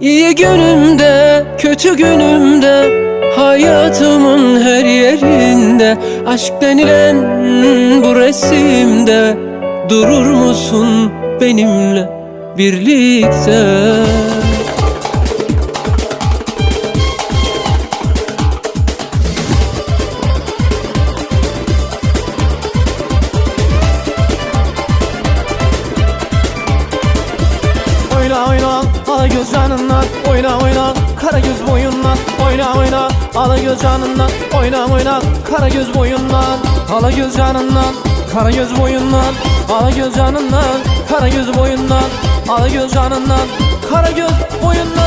İyi günümde, kötü günümde, hayatımın her yerinde aşk denilen bu resimde durur musun benimle birlikte? Oyna oyna ala göz canından Oyna oyna kara göz boyundan Oyna oyna ala göz canından Oyna oyna kara göz boyundan Ala göz canından kara göz boyundan Ala göz canından kara göz boyundan Ala göz canından kara göz boyundan.